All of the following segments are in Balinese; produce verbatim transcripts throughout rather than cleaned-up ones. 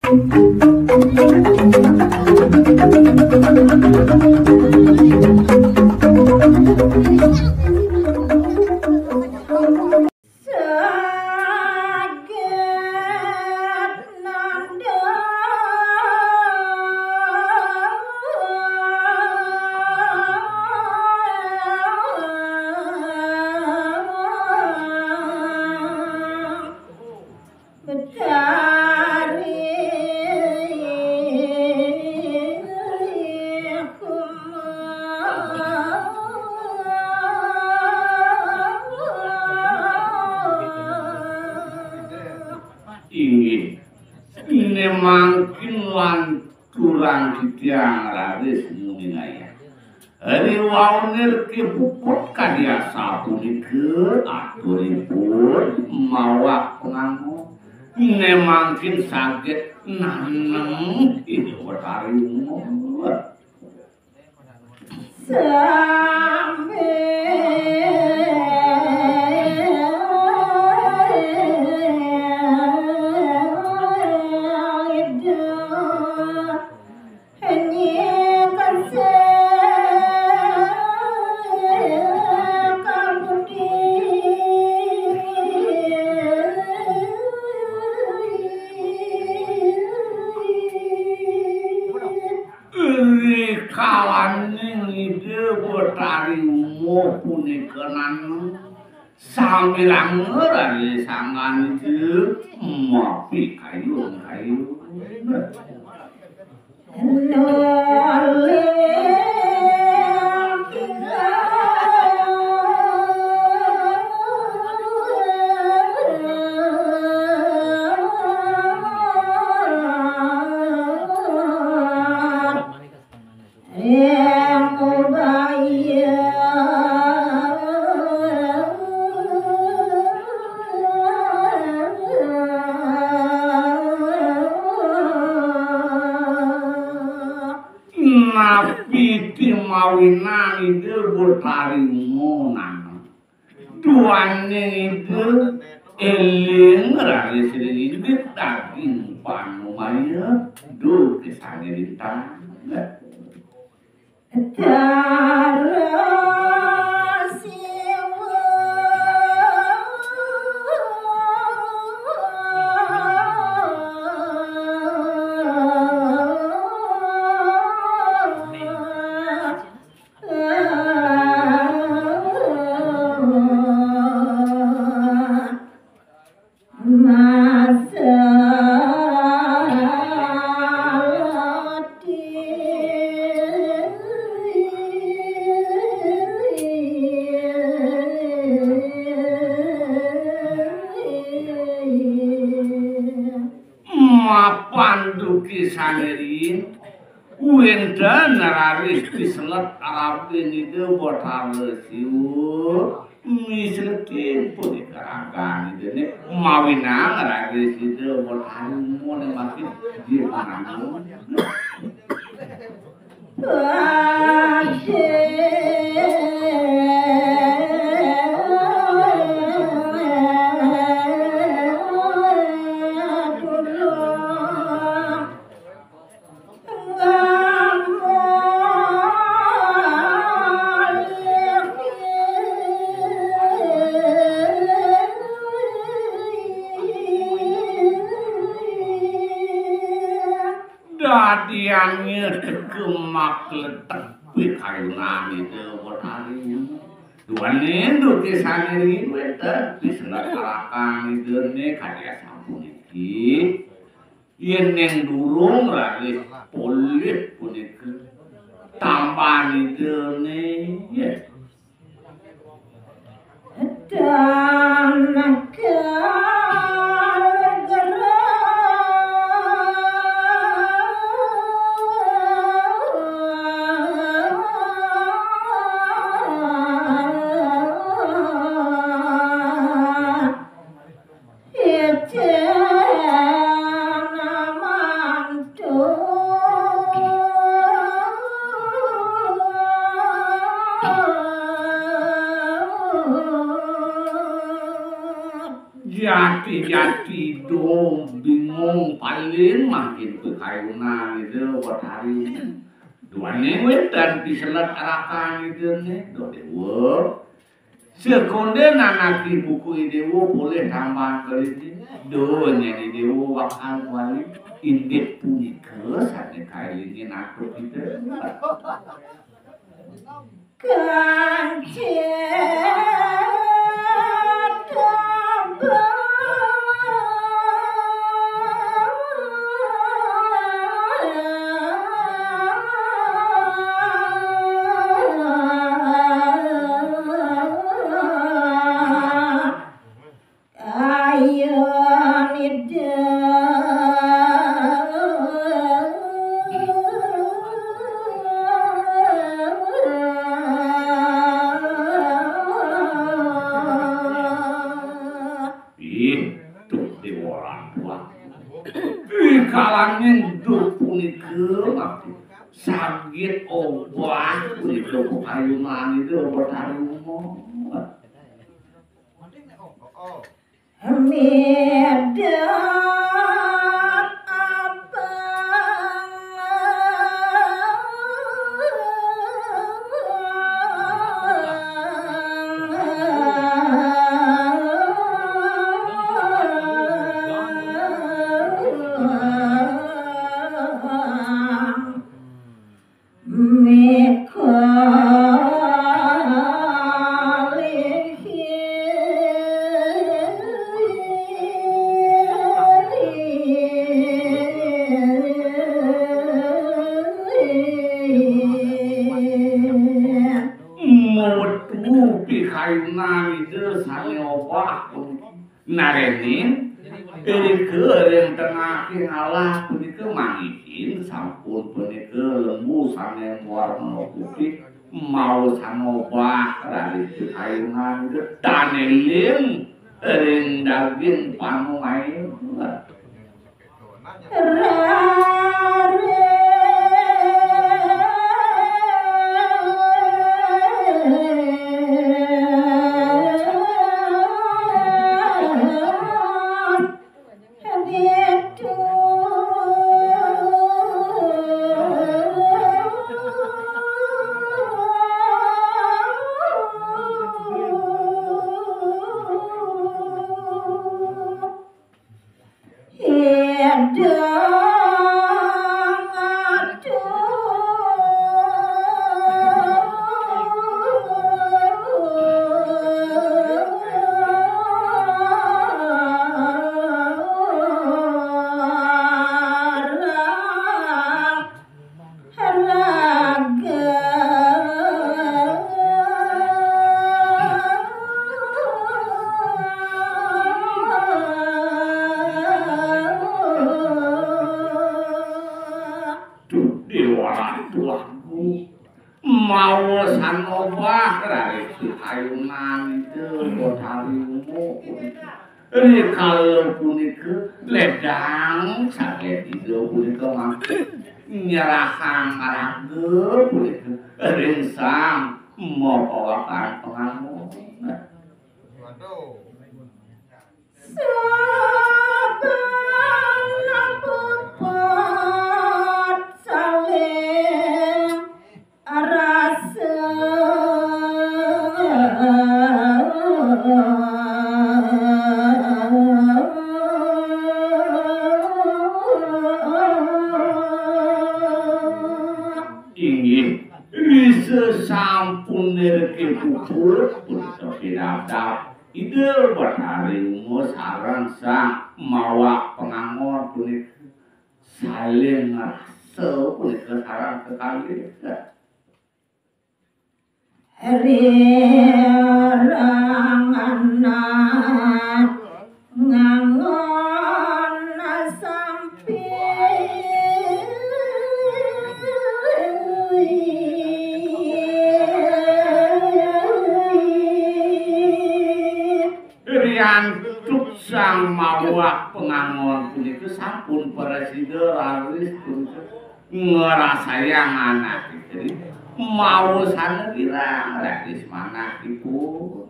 Inggih, ne mangkin lanturang titiang raris nguningayang. Riwaune kepuput kadi asapunika aturipun mawa panganggo. Ne mangkin saged nanem Ida Betari Uma. Rikalaning Ida Betari Uma punika nanem, sambilanga raris sangganing Ida mapikayun-kayun. Napi ti mawinan Ida Betari Uma nanem? Duaning Ida eling raris ring indik daging panumaya, duh kesane lintang. Mapan duki sangering, wenten raris piselet arabin Ida Betara Siwa. Misletin punika ragan Ida ne, mawinan raris Ida Betari Uma ne mangkin dia pananu. Dadiannya teka makletek pikayunan Ida Betari. Duaning duki sangering wenten piselet arabin Ida ne kadi asapuniki. Yen ning durung raris polih punika, tambahan Ida ne, ya. Jati-jati dong bingung. Lin mangkin pikayunan Ida Betari. Duaning wénten piselet arakan Ida né, duh déwa. Sekondén nanaki buku Idéwa polih tambahan kelinci. Duh, nyén Idéwa wakal kuali. Inggih punika sané kailingin atur Ida. Kancit Ayun Ida. Ih, duh déwa lan tuah. Ih, kalangin duh punika mati. Saged obah punika pekayunan Ida Betari Uma. Medal abang. Mikalihi. Metu pikayunan Ida sané obah. Narénin, irika ring tengahing alas punika manggihin sampun punika lembu sané mawarna putih, maos sanobah raris pikayunan getah éling ring daging panumain. Ida ngadu. Raga. Duh, Déwa Ratu Agung. Maos sanobah raris pikayunan Ida Betari Uma. Rikala punika ledang saget Ida punika mangkin nyerahang raga punika ring Sang Mapawekan Pangangon. Saben puput saling rasa. Inggih, risa sampun nirke puput, punika pinadap Ida Betari Uma sareng Sang Mapawekan Pangangon punika. Saling ngrasa punika sareng kekalih. Rirang anak ngangon sampi. Riantuk Sang Mapawekan Pangangon punika sampun prasida raris punika ngrasayang anake. Maosana kirang raris manahipun.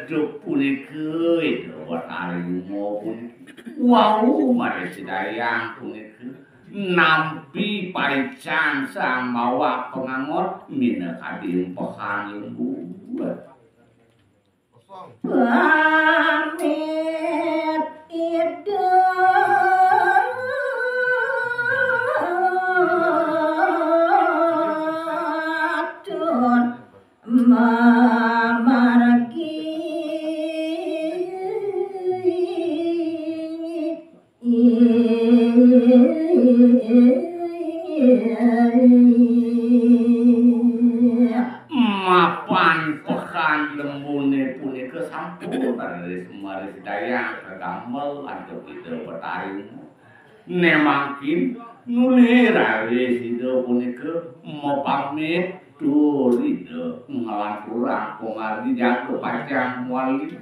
Duk punika Ida Betari Uma puniki wau maris Dayang punika nampi paican sang mawa pangangot minakadi empehan lembur. Pamit Ida atur mamargi. Mapan pekan lembune punika sampun raris maris Dayang kadamel antuk Ida Betari Uma. Ne mangkin nuli raris Ida punika mapamit tur Ida nglanturang pamargi jaga pacang mawali.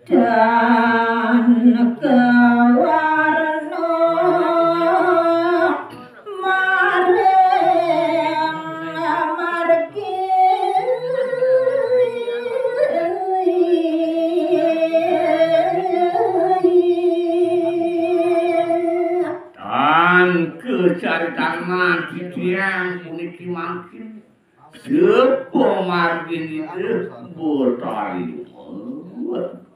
Dan kawarna maring margi. Tan kacaritan titiang puniki mangkin. Sapamargin Ida Betari Uma.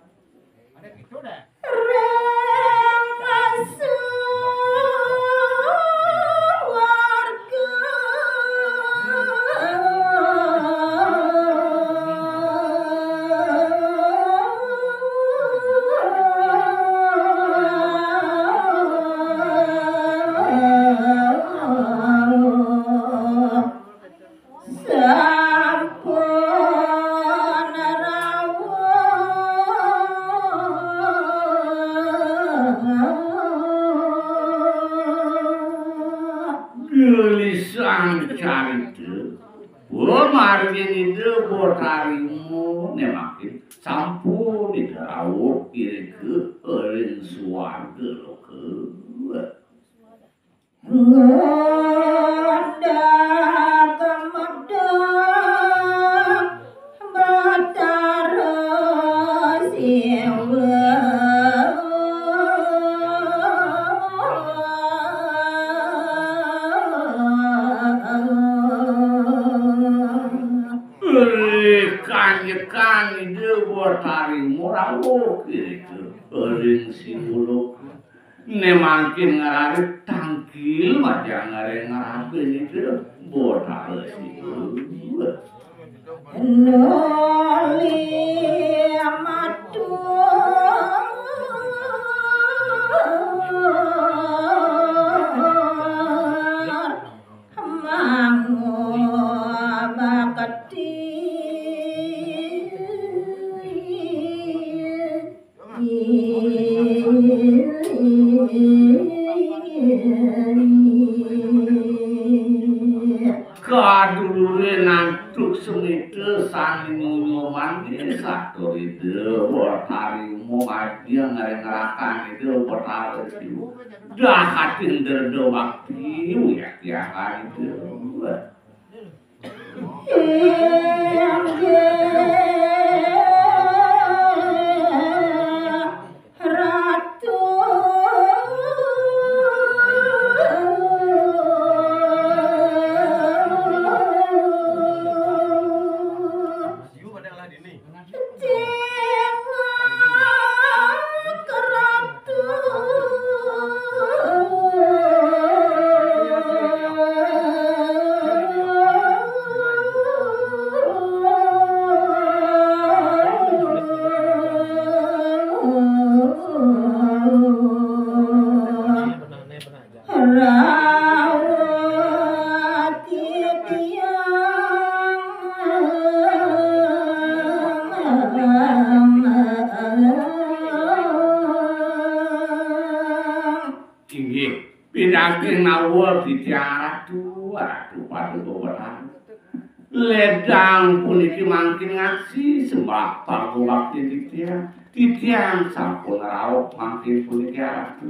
Ring suarga. Sampun rawuh. Gelisang carita, pamargin Ida Betari Uma nemakin sampun Ida rawuh irika ring suarga loka. Ngundak medek Batara Siwa. Ri kanjekan Ida Betari Uma rawuh irika ring Siwa loka. Ne mangkin ngrarit tangkil majeng ring ngraga Ida Betara Siwa. Nuli matur mangubakti. Kaduluran antuk semita sane nyunyuman satur Ida Betari Uma majeng ring rakan Ida Betara Siwa. Dahating dreda bakti uyat tiang Ida. Inggih Ratu. Cingak Ratu. Rawuh titiang. Inggih, pinagih nawuh titiang Ratu, Ratu Paduka Betara. Ledang puniki mangkin ngaksi sembah pangubakti titiang. Titiang sampun rauh mangkin puniki Ratu.